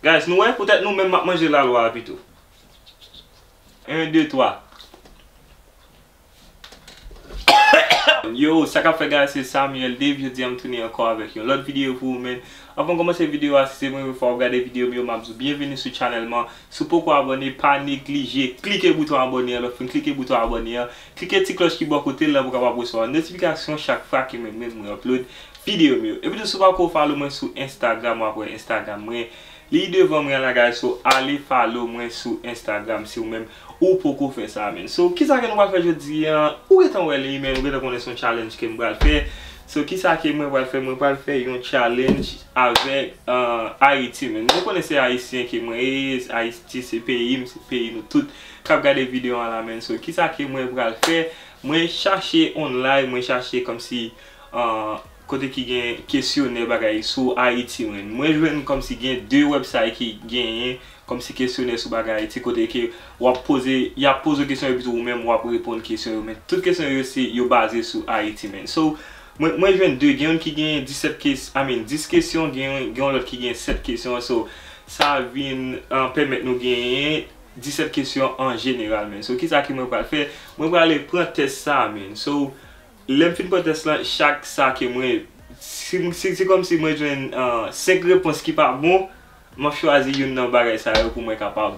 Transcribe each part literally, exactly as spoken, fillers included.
Guys, nou wè, poutèt nou menm m ap manje lalwa a pito. En, de, twa. Yo, sa k ap fèt guys, se Samuel Dave, jodi a m tounen ankò avèk yon lòt videyo pou ou, men anvan m kòmanse videyo a, si se premye fwa w ap gade videyo m yo, m ap di w byenveni sou channel mwen. Si w poko abòne, pa neglije klike bouton abòne an, lè w fin klike bouton abòne an, klike ti klòch ki bò kote l la pou w kapab resevwa notifikasyon chak fwa ke mwen menm mwen upload videyo m yo. Epi tou, si w pako follow mwen sou Instagram, w ap wè Instagram mwen li devan mwen la, guys. So, ale follow mwen sou Instagram si w menm ou poko fè sa, men. So, kisa ke nou pral fè jodi a? Ou gentan wè li, men ou gentan konnen se yon challenge ke m pral fè. So, kisa ke mwen pral fè? Mwen pral fè yon challenge avèk, uh, Ayiti, men. Nou konnen se Ayisyen ke mwen ye, Ayiti se peyi m, se peyi nou tout k ap gade videyo a la, men. So, kisa ke mwen pral fè? Mwen chache online, mwen chache kòmsi, uh, kote ki gen kesyonè bagay sou Ayiti, men. Mwen jwenn kòmsi gen de website ki genyen kòmsi kesyonè sou bagay Ayiti, kote ke w ap poze, y ap poze w kesyon epi tou ou menm w ap reponn kesyon yo, men. Tout kesyon yo se, yo baze sou Ayiti, men. So, mwen, mwen jwenn de, gen youn ki gen disèt kes-, I mean, dis kesyon, gen, gen yon lòt ki gen sèt kesyon. So, sa vin, uh, pèmèt nou genyen disèt kesyon an jeneral, men. So, kisa ke mwen pral fè? Mwen prale pran tès sa, men. So, lè m fin pran tès lan, chak sa ke mwen, si, si, si kòmsi mwen jwenn, uh, senk repons ki pa bon, m ap chwazi youn nan bagay sa yo pou mwen kapab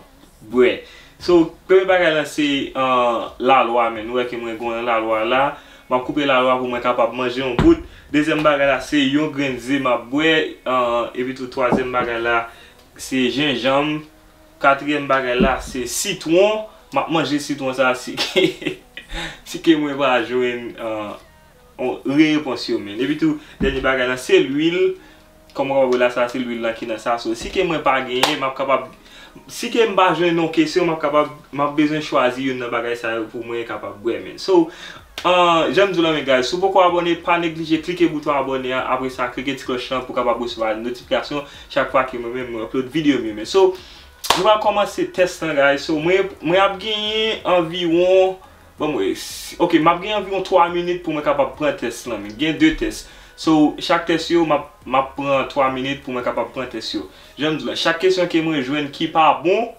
bwè. So, premye bagay lan se, uh, lalwa, men. Nou wè ke mwen gen yon lalwa la. M ap koupe lalwa pou mwen kapab manje yon bout. Dezyèm bagay la se yon grenn ze m ap bwè. Uh, epi tou, twazyèm bagay la se jenjanm. Katriyèm bagay la se sitwon. M ap manje sitwon sa si ke, si ke mwen pa jwenn, uh, on, repons yo, men. Epi tou, dènye bagay la se lwil. Kòm w kapab wè la, sa se lwil lan ki nan sa. So, si ke mwen pa genyen, m ap kapab, si ke m pa jwenn yon kesyon, m ap kapab, m ap bezwen chwazi youn nan bagay sa yo pou mwen kapab bwè, men. So, uh, jan m di w la, men, guys, si w poko abòne, pa neglije klike bouton abòne a. Apre sa, klike ti klòch lan pou w kapab resevwa notifikasyon chak fwa ke mwen menm mwen upload videyo m yo, men. So, nou pral kòmanse tès lan, guys. So, mwen, mwen ap genyen anviwon, bon, mwen, si, ok, m ap genyen anviwon twa minit pou mwen kapab pran tès lan, men. Gen de tès. So, chak tès yo, m ap, m ap pran twa minit pou mwen kapab pran tès yo. Jan m di w la, chak kesyon ke mwen jwenn ki pa bon,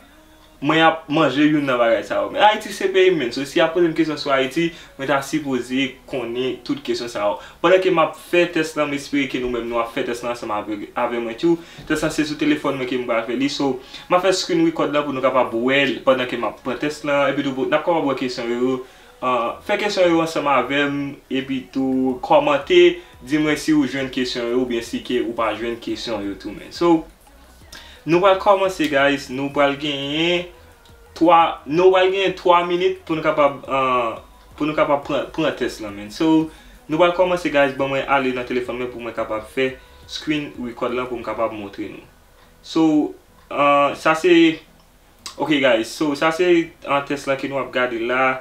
mwen ap manje youn nan bagay sa yo. Men Ayiti se peyi m, men. So, si y ap poze m kesyon sou Ayiti, mwen ta sipoze konnen tout kesyon sa yo. Pandan ke m ap fè tès lan, m espere ke nou menm nou ap fè tès lan ansanm avè, avè mwen tou. Tès lan se sou telefòn mwen ke m pral fè li. So, m ap fè screen record lan pou nou kapab wè l pandan ke m ap pran tès lan. Epi tou, n ap kapab wè kesyon yo. Uh, fè kesyon yo ansanm avè m. Epi tou, kòmante, di mwen si ou jwenn kesyon yo oubyen si ke ou pa jwenn kesyon yo tou, men. So, nou pral kòmanse, guys. Nou pral genyen twa, nou pral genyen twa minit pou nou kapab, uh, pou nou kapab pran, pran tès lan, men. So, nou pral kòmanse, guys. Ban mwen ale nan telefòn mwen pou mwen kapab fè screen record lan pou m kapab montre nou. So, uh, sa se, ok, guys. So, sa se, uh, tès lan ke nou ap gade la.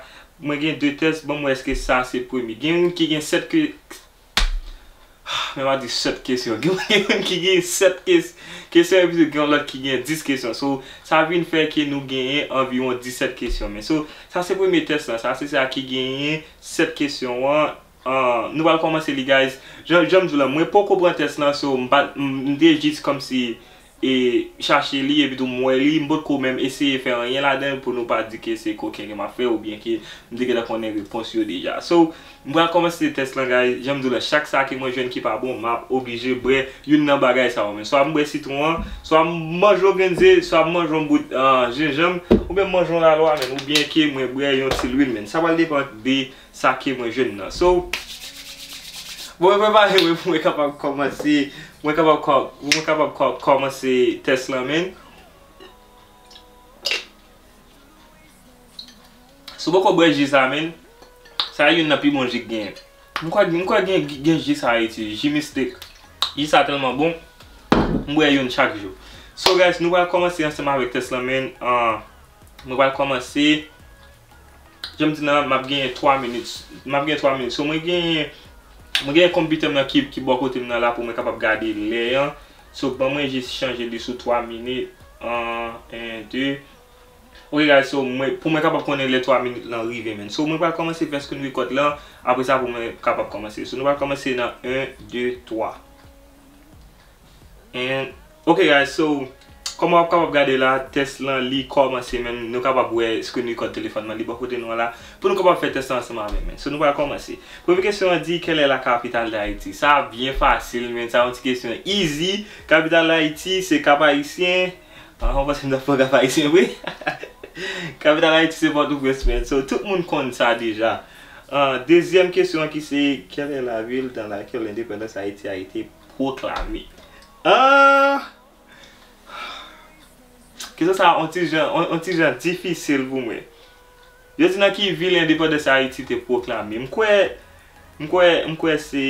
Mwen gen de tès. Ban mwen wè èske sa se premye. Gen youn ki gen sèt ke Men m a di sèt kesyon. Gen, gen youn ki gen sèt kes-, kesyon, epi gen yon lòt ki gen dis kesyon. So, sa vin fè ke nou genyen anviwon disèt kesyon. Men, so, sa se premye tès lan. Sa se sa ki genyen sèt kesyon an. Ah, nou pral kòmanse li, guys. Jan, jan m di w la, mwen poko pran tès lan, so, m pa, m, m te jis kòmsi e chache li, epi tou m wè li, m potko menm eseye fè anyen ladan l pou nou pa di ke se kokenn ke m ap fè oubyen ke m te gentan konnen repons yo deja. So, m pral kòmanse tès lan, guys. Jan m di w la, chak sa ke mwen jwenn ki pa bon, m ap oblije bwè youn nan bagay sa yo. Men swa m bwè sitwon an, swa m manje yon grenn ze, swa m manje yon bout, ah, jenjanm, oubyen m manje yon lalwa, men, oubyen ke mwen bwè yon ti lwil, men. Sa pral depann de sa ke mwen jwenn nan. So, bon, mwen prepare mwen pou mwen kapab kòmanse, mwen kapab kò-, pou mwen kapab kò-, kòmanse tès lan, men. Si w poko bwè ji sa, men, sa youn nan pi bon ji k genyen. M kwè, m kwè gen, gen ji sa Ayiti, ji mistik. Ji sa tèlman bon, m bwè youn chak jou. So, guys, nou pral kòmanse ansanm avèk tès lan, men, ah, mwen pral kòmanse. Jan m di nan, m ap genyen twa minit. M ap genyen twa minit. So, mwen genyen, mwen genyen konpitè m nan ki, ki bò kote m nan la pou mwen kapab gade lè an. So, ban mwen jis chanje li sou twa minit. An, en, de. Ok, guys, so, mwen, pou mwen kapab konnen lè twa minit lan rive, men. So, mwen pral kòmanse fè screen record lan. Apre sa, pou mwen kapab kòmanse. So, nou pral kòmanse nan en, de, twa. And, ok, guys, so, Kòman w ap kapab gade la, tès lan li kòmanse, men nou kapab wè screen record telefòn mwen, li bò kote nou an la, pou nou kapab fè tès lan ansanm avè m, men. So, nou pral kòmanse. Premye kesyon an di, quelle est la capitale d'Haïti? Sa byen fasil, men. Sa yon ti kesyon easy. Kapital Ayiti, se Kap Ayisyen. Ah, mwen panse m t ap pran Kap Ayisyen vre. Kapital Ayiti, se Pòtoprens, men. So, tout moun konn sa deja. Ah, dezyèm kesyon an ki se, quelle est la ville dans laquelle l'indépendance d'Haïti a été proclamée? Ah, kesyon sa a on ti jan, on, on ti jan difisil pou mwen. Yo di nan ki vil endepandans Ayiti te pwoklame. M kwè, m kwè, m kwè se,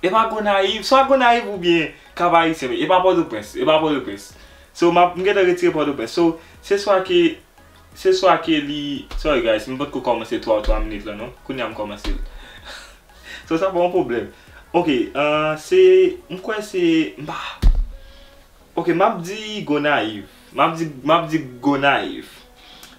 e pa Gonayiv, swa Gonayiv oubyen Kap Ayisyen, men e pa Pòtoprens, e pa Pòtoprens. So, m ap, m gentan retire Pòtoprens. So, se swa ke Se swa ke li, sorry guys, m potko kòmanse twa, twa minit lan non. Kounye a m kòmanse l. So, sa pa yon pwoblèm. Ok, ah, se, m kwè se, m pa, ok, m ap di Gonayiv. M ap di, m ap di Gonayiv.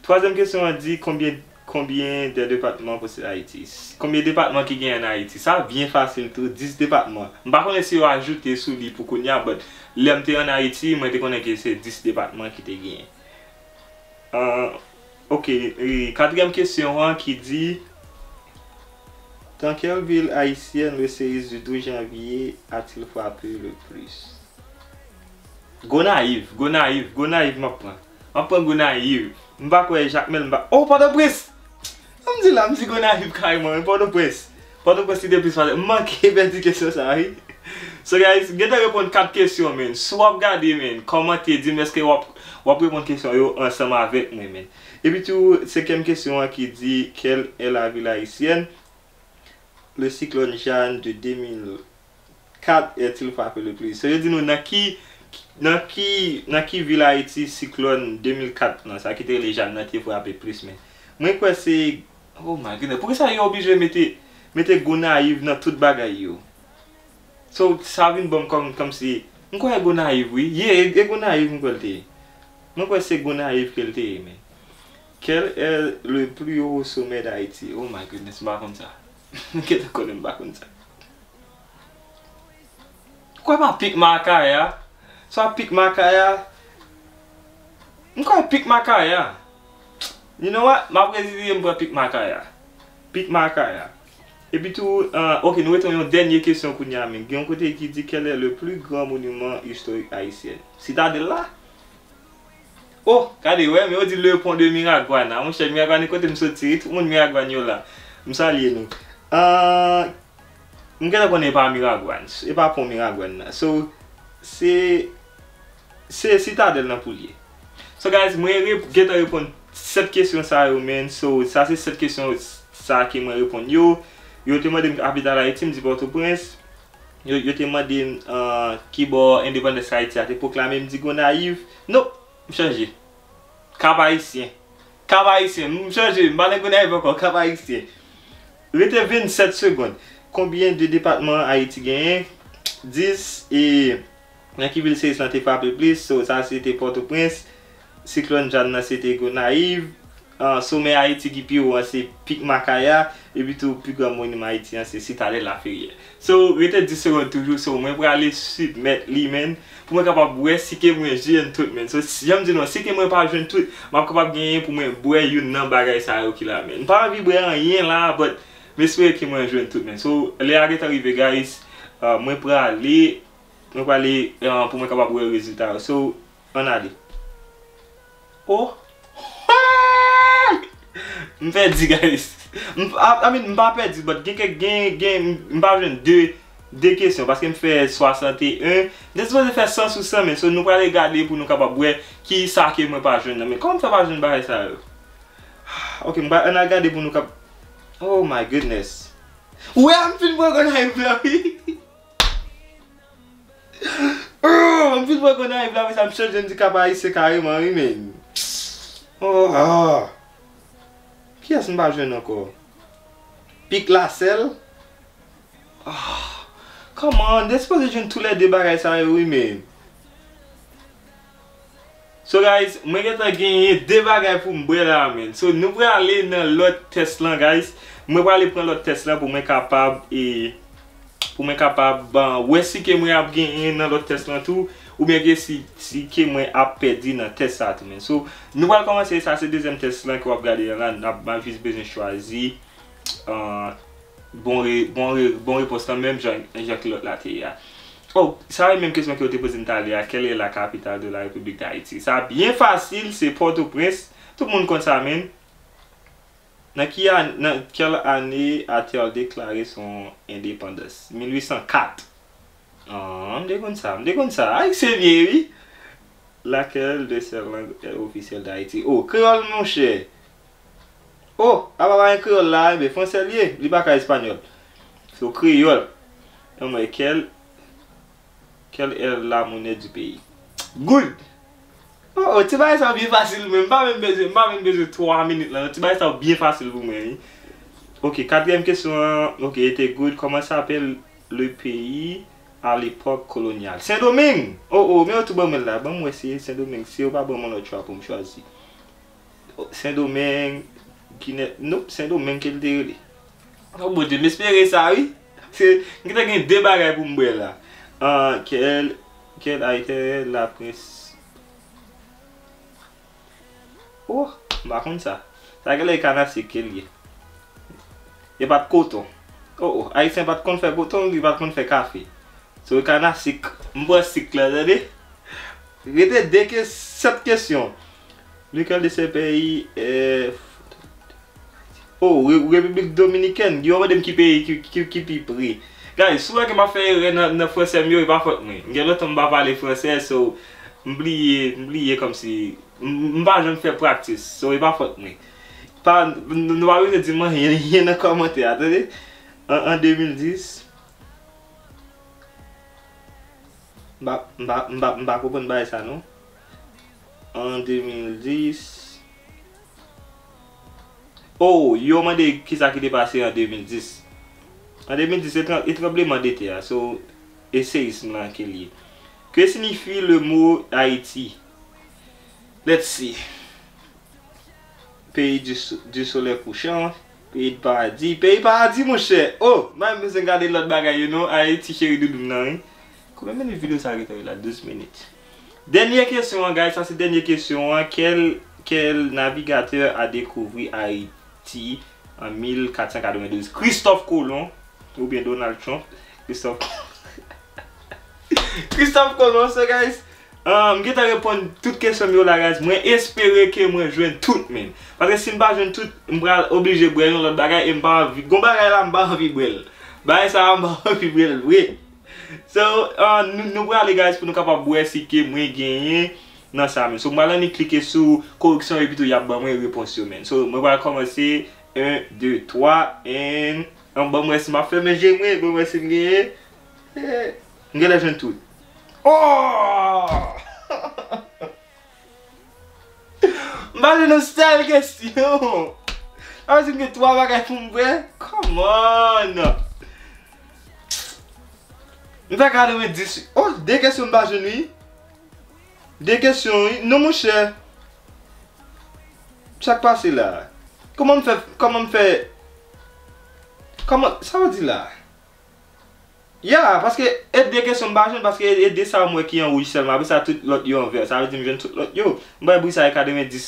Twazyèm kesyon an di, combien, combien de départements possède Haïti? Konbyen depatman ki genyen ann Ayiti? Sa byen fasil tou, dis depatman. M pa konnen si yo ajoute sou li pou kounye a, but lè m te ann Ayiti, mwen te konnen ke se dis depatman ki te genyen. Ah, ok, e katriyèm kesyon an ki di, dans quelle ville haïtienne le séisme du douze janvier a-t-il frappé le plus? Gonayiv, Gonayiv, Gonayiv m ap pran. M ap pran Gonayiv. M pa kwè Jakmèl, m pa, oh, Pòtoprens! Sa m di la, m di Gonayiv kareman, men Pòtoprens. Pòtoprens li te plis fasil. M manke pèdi kesyon sa a, wi. So guys, gentan reponn kat kesyon, men. Si w ap gade, men, kòmante, di m èske w ap, w ap reponn kesyon yo ansanm avèk mwen, men. Epi tou, senkyèm kesyon an ki di, quelle est la ville haïtienne le cyclone Jeanne de deux mille quatre a-t-il frappé le plus? So, yo di nou nan ki, nan ki, nan ki vil Ayiti siklòn de mil kat lan, sa ki te rele Jeanne nan te frape plis, men. Mwen kwè se, oh my goodness, poukisa yo oblije mete, mete Gonayiv nan tout bagay yo? So, sa vin ban m kòm, kòmsi, m kwè e Gonayiv, wi. Ye, e, e Gonayiv m kwè l te ye. Mwen kwè se Gonayiv ke l te ye, men. Quel est le plus haut sommet d'Haïti? Oh my goodness, m pa konn sa. M gentan konnen m pa konn sa. Kwè pa Pik Makaya? Swa Pik Makaya? M kwè Pik Makaya. You know what? M ap reziliye, m pran Pik Makaya. Pik Makaya. Epi tou, ah, ok, nou rete yon dènye kesyon kounye a, men. Gen yon kote ki di, quel est le plus grand monument historique haïtien? Sitadèl la? Oh, gade, wè, men yo di le pont de Miragwàn. Ah, monchè, Miragwàn, e kote m soti, wi, tout moun Miragwàn yo la. M salye nou. Ah, m gentan konnen e pa Miragwàn, e pa pon Miragwàn nan. So, se, se Sitadèl nan pou l ye. So, guys, mwen rep-, gentan reponn sèt kesyon sa yo, men. So, sa se sèt kesyon sa ke mwen reponn yo. Yo te mande m kapital Ayiti, m di Pòtoprens. Yo, yo te mande m, ah, kibò endepandans Ayiti a te pwoklame, m di Gonayiv. Nope, m chanje. Kap Ayisyen. Kap Ayisyen. M chanje, m pa nan Gonayiv ankò, Kap Ayisyen. Rete vennsèt segonn. Konbyen de depatman Ayiti genyen? Dis. E nan ki vil seyis lan te frape plis? So, sa se te Pòtoprens. Siklòn Jeanne nan se te Gonayiv. Ah, somè Ayiti ki pi wo an se Pik Makaya. Epi tou, pi gran moniman Ayiti an se Sitadèl Laferyè. So, rete dis segonn toujou. So, mwen prale sibmèt li, men, pou mwen kapab wè si ke mwen jwenn tout, men. So, si, jan m di nou, si ke mwen pa jwenn tout, m ap kapab genyen pou mwen bwè youn nan bagay sa yo ki la, men. M pa anvi bwè anyen la, but m espere ke mwen jwenn tout, men. So, lè a gentan rive, guys. Ah, mwen prale, mwen prale, ah, pou mwen kapab wè rezilta yo. So, ann ale. Oh! M pèdi, guys. M, I, I mean, m pa pèdi, but gen kèk, gen, gen, m pa jwenn de, de kesyon, paske m fè swasanteyen. M te sipoze fè san sou san, men, so, nou prale gade pou nou kapab wè ki sa ke mwen pa jwenn nan. Men kòman m fè pa jwenn bagay sa yo? Ok, m pral, ann al gade pou nou kap-, oh my goodness. Wè, m fin pran Gonayiv la, wi. Oh, m fin pran Gonayiv la, men sa m chanje, m di Kap Ayisyen kareman, wi, men. Oh, ah. Kiyès m pa jwenn ankò? Pik Lasèl? Ah, come on, m te sipoze jwenn toulède bagay sa yo, wi, men. So, guys, mwen gentan genyen de bagay pou m bwè la, men. So, nou prale nan lòt tès lan, guys. Mwen prale pran lòt tès lan pou mwen kapab, e, pou mwen kapab, ah, wè si ke mwen ap genyen nan lòt tès lan tou. Oubyen ke si, si ke mwen ap pèdi nan tès sa tou, men. So, nou pral kòmanse, sa se dezyèm tès lan ke w ap gade an la, n ap, m ap jis bezwen chwazi, ah, bon re-, bon re-, bon repons lan, menm jan, jan ke lòt la te ye a. Oh, sa e menm kesyon ke yo te poze m talè a, quelle est la capitale de la République d'Haïti? Sa byen fasil, se Pòtoprens. Tout moun konn sa, men. Nan ki an-, nan quelle année a-t-elle déclaré son indépendance? Mil uit san kat. Ah, m te konn sa, m te konn sa. Ay, se vye, wi. Laquelle de ces langues est officielle d'Haïti? Oh, kreyòl, monchè. Oh, apa pa gen kreyòl la, enben, fransè l ye, li pa ka espanyòl. So, kreyòl. Anmwey, quelle, quelle est la monnaie du pays? Goud! Oh, oh, ti bagay sa yo byen fasil, men m pa menm bezwen, m pa menm bezwen twa minit la, non. Ti bagay sa yo byen fasil pou mwen, wi. Ok, katriyèm kesyon an, ok, e te goud. Comment s'appelle le pays à l'époque coloniale? Sendomeng! Oh, oh, men yo tou ban mwen l la. Ban m wè si e Sendomeng. Si yo pa ban mwen lòt chwa pou m chwazi. Oh, Sendomeng, Gine, non, Sendomeng ke l te rele. Oh, Bondye, m espere sa, wi. Se, m gentan gen de bagay pou m bwè la. Ah, quelle, quelle a été la prince? Oh, m pa konn sa. Sa genlè e kanasik ke l ye. E pa t koton. Oh, oh, Ayisyen pa t konn fè koton, li pa t konn fè kafe. So, e kanasik, m pran sik la, tande. Rete de ke, sèt kesyon. Lequel de ces pays est Oh, Re-, Repiblik Dominikèn. Yo mande m ki peyi ki, ki, ki pi pre. Guys, si w wè ke m ap fè erè nan, nan fransè m yo, e pa fòt mwen. Gen lontan m pa pale fransè, so, m bliye, m bliye kòmsi, m, m pa janm fè practice, so, e pa fòt mwen. Pa, n-, nou pa bezwen di m anyen, anyen nan kòmantè a, tande? An, an de mil dis, m pa, m pa, m pa, m pa konprann bagay sa, non. An de mil dis, Oh, yo mande kisa ki te pase an de mil dis. An de mil dis, e tran-, e tranbleman de tè a, so, e seyism lan ke l ye. Que signifie le mot Haïti? Let's see. Pays du so-, du soleil couchant, pays de paradis, pays paradis, monchè. Oh, m pa menm bezwen gade lòt bagay yo non, Ayiti cheri doudou m nan, wi. Konbyen minit videyo sa gentan ye la? Douz minit. Dènye kesyon an, guys, sa se dènye kesyon an. Quel, quel navigateur a découvert Haïti en mille quatre cent quatre-vingt-douze? Christophe Colomb oubyen Donald Trump? Christophe Christophe Colomb, so, guys, ah, m gentan reponn tout kesyon m yo la, guys. Mwen espere ke mwen jwenn tout, men. Paske si m pa jwenn tout, m pral oblije bwè yon lòt bagay e m pa anvi. Gon bagay la, m pa anvi bwè l. Bagay sa a, m pa anvi bwè l vre. So, ah, nou, nou prale, guys, pou nou kapab wè si ke mwen genyen nan sa menm. So, mwen pral annik klike sou koreksyon epi tou y ap ban mwen repons yo menm. So, mwen pral kòmanse, en, de, twa, and, an ban mwen si m ap fèmen je mwen, ban mwen si m genyen. Eh, m genlè jwenn tout. Oh! M pa jwenn yon sèl kesyon. Sa vle di m gen twa bagay pou m bwè? Come on! M fè katrevenndis. Oh, de kesyon m pa jwenn, wi. De kesyon, wi. Non, monchè. Sa k pase la? Kòman m fè, kòman m fè, kòman, sa w di la? Ya, paske e de kesyon m pa jwenn, paske e de sa yo m wè ki an wouj sèlman. Apre sa, tout lòt yo an vè. Sa vle di m jwenn tout lòt yo. M bay bri sa e katrevenndis.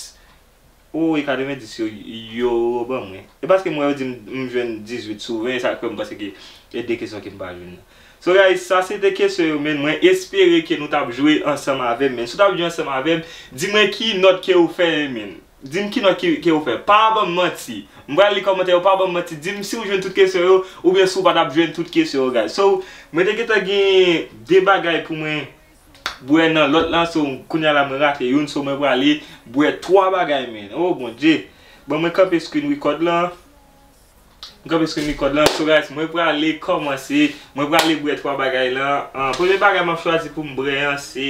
Oh, e katrevenndis yo, yo ban mwen. E paske m wè yo di m, m jwenn dizuit sou ven, sa k fè m panse ke e de kesyon ke m pa jwenn nan. So, guys, sa se de kesyon yo, men mwen espere ke nou t ap jwe ansanm avè m, men. Si w t ap jwe ansanm avè m, di mwen ki nòt ke w fè, men. Di m ki nòt ki, ke w fè. Pa ban m manti. M pral li kòmantè yo, pa ban m manti. Di m si w jwenn tout kesyon yo, oubyen si w pa t ap jwenn tout kesyon yo, guys. So, mwen te gentan gen de bagay pou mwen bwè nan lòt lan, so, kounye a la mwen rate youn, so, mwen prale bwè twa bagay, men. Oh, Bondye. Bon, mwen kanpe screen record lan. Mwen kanpe screen record lan. So, guys, mwen prale kòmanse. Mwen prale bwè twa bagay lan. Ah, premye bagay m ap chwazi pou m bwè an, se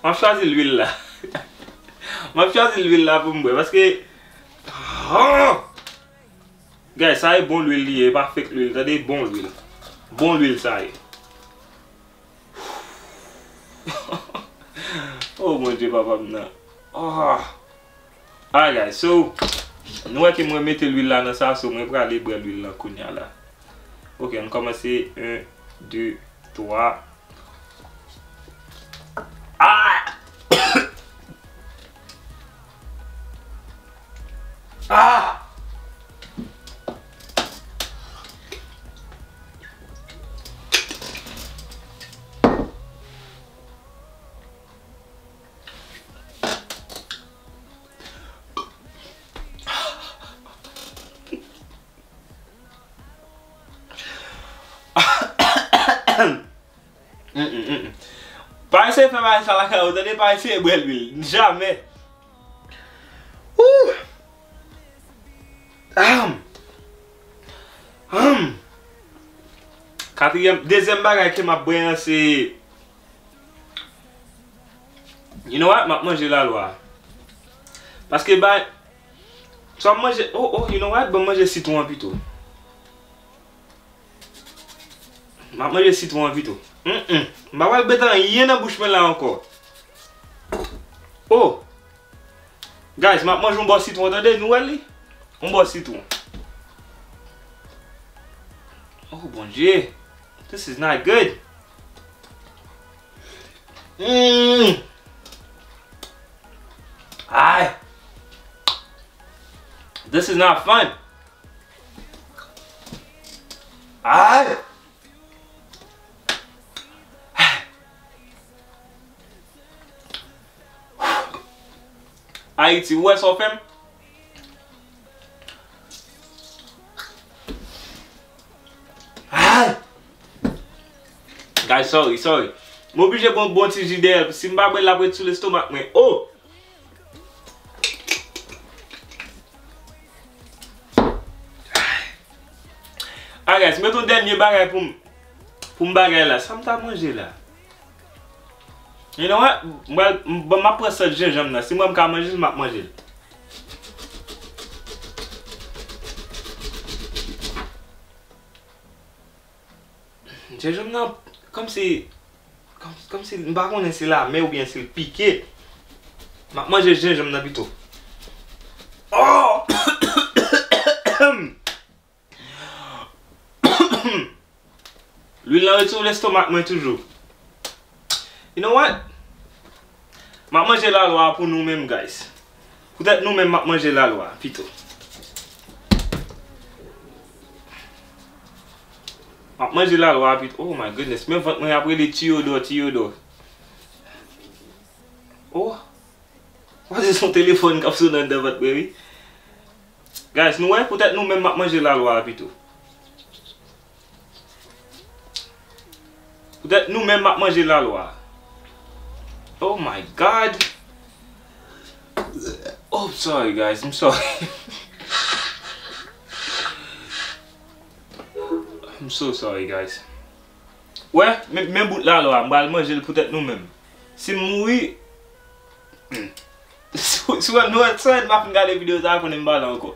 M ap chwazi lwil la. M ap chwazi lwil la pou m bwè, paske, ah! Guys, sa e bon lwil li ye, e pa fake lwil, tande, bon lwil. Bon lwil sa ye. Oh, Bondye, papa m nan. Ah! Alright, guys, so, nou wè ke mwen mete lwil la nan sa, so mwen prale bwè lwil lan kounye a la. Ok, ann kòmanse, en, de, twa. Pa eseye fè bagay sa lakay ou, tande, pa eseye bwè lwil. Jamè. Ooh. Am. Am. Katriyèm, dezyèm bagay ke m ap bwè an, se, you know what? M ap manje lalwa. Paske ba, so m ap manje, oh, oh, you know what? Ban m manje sitwon an pito. M ap manje sitwon an pito. Mm-mm. M pa pral mete anyen nan bouch mwen la ankò. Oh! Guys, m ap manje yon bò sitwon, tande, nou wè li? Yon bò sitwon. Oh, Bondye. This is not good. Mm. Ay. This is not fun. Ay. Ayiti, ou wè sa w fè m? Ay! Guys, sorry, sorry. M oblije pran bon ti ji dèyè l. Si m pa bwè l, l ap ret sou lestomak mwen. Oh! Alright, guys, mete yon dènye bagay pou m, pou m bagay la. Sa m ta manje la? You know what? M pral, m, bon, m ap pran sant jenjanm nan. Si mwen m ka manje l, m ap manje l. Jenjanm nan, kòmsi, kòm, kòmsi, m pa konnen si l amè oubyen si l pike. M ap manje jenjanm nan pito. Oh! Lwil lan ret sou lestomak mwen toujou. You know what? M ap manje lalwa a pou nou menm, guys. Poutèt nou menm, m ap manje lalwa a pito. M ap manje lalwa a pito. Oh my goodness. Men vant mwen ap rele Tiyodò, Tiyodò. Oh. Paske se yon telefòn k ap sone anndan vant mwen, wi. Guys, nou wè, poutèt nou menm m ap manje lalwa a pito. Poutèt nou menm m ap manje lalwa a. Oh my God. Oh, I'm sorry, guys. I'm sorry. I'm so sorry, guys. Wè, men, men bout lalwa a, m pral manje l poutèt nou menm. Si m mouri, hmm. Si, si w wè, nou wè, si w wè m ap fin gade videyo sa a, konnen m pa la ankò.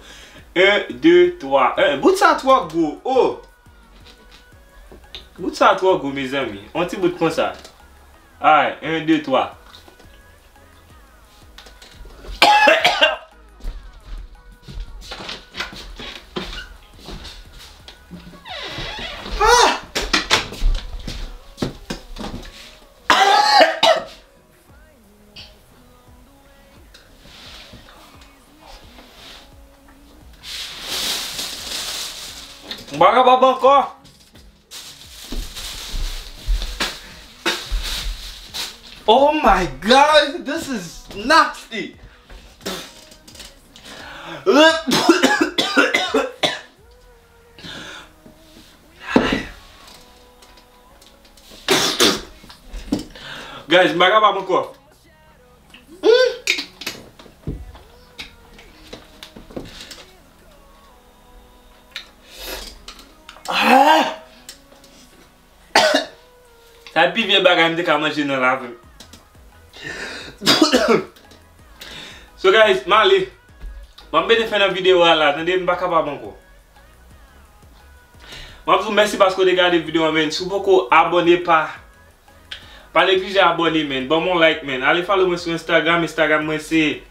En, de, twa. En, bout sa twò gwo. Oh! Bout sa twò gwo, mezanmi. On ti bout konsa. Alright, en, de, twa. Ah! M pa kapab ankò. Oh my God, this is nasty. Guys, m pa kapab ankò. Ah! Sa e pi vye bagay m te ka manje nan lavi m. So guys, m ale. M ap mete fen nan videyo a la, tande, m pa kapab ankò. M ap di w mèsi paske w te gade videyo a, man. Si w poko abòne, pa, pa neglije abòne, man. Ban m yon like, man. Ale follow mwen sou Instagram. Instagram mwen se,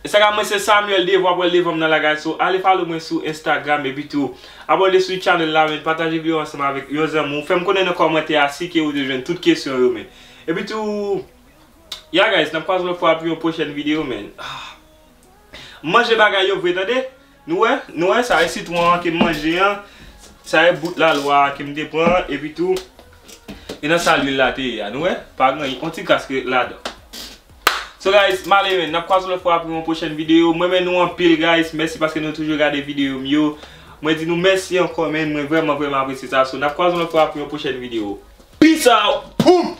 Instagram mwen se Samuel Devwa, pral devan m nan la, guys. So, ale follow mwen sou Instagram, epi tou abòne sou channel la, man. Pataje videyo ansanm avèk yon zanmi w. Fè m konnen nan kòmantè a si ke ou te jwenn tout kesyon yo, man. Epi tou, yeah, guys, n ap kwaze lòt fwa pou yon pwochèn videyo, man. Ah. Manje bagay yo vre, tande. Nou wè, nou wè, sa e sitwon an ke m manje an. Sa e bout lalwa a ke m te pran, epi tou, e nan sa lwil la te ye a, nou wè, pa gen yon ti kras ki ret ladan. So guys, m ale, man, n ap kwaze lòt fwa pou yon pwochèn videyo. Mwen renmen nou anpil, guys. Mèsi paske nou toujou gade videyo m yo. Mwen di nou mèsi ankò, men mwen vrèman, vrèman apresye sa. So, n ap kwaze yon lòt fwa pou yon pwochèn videyo. Peace out! Boom!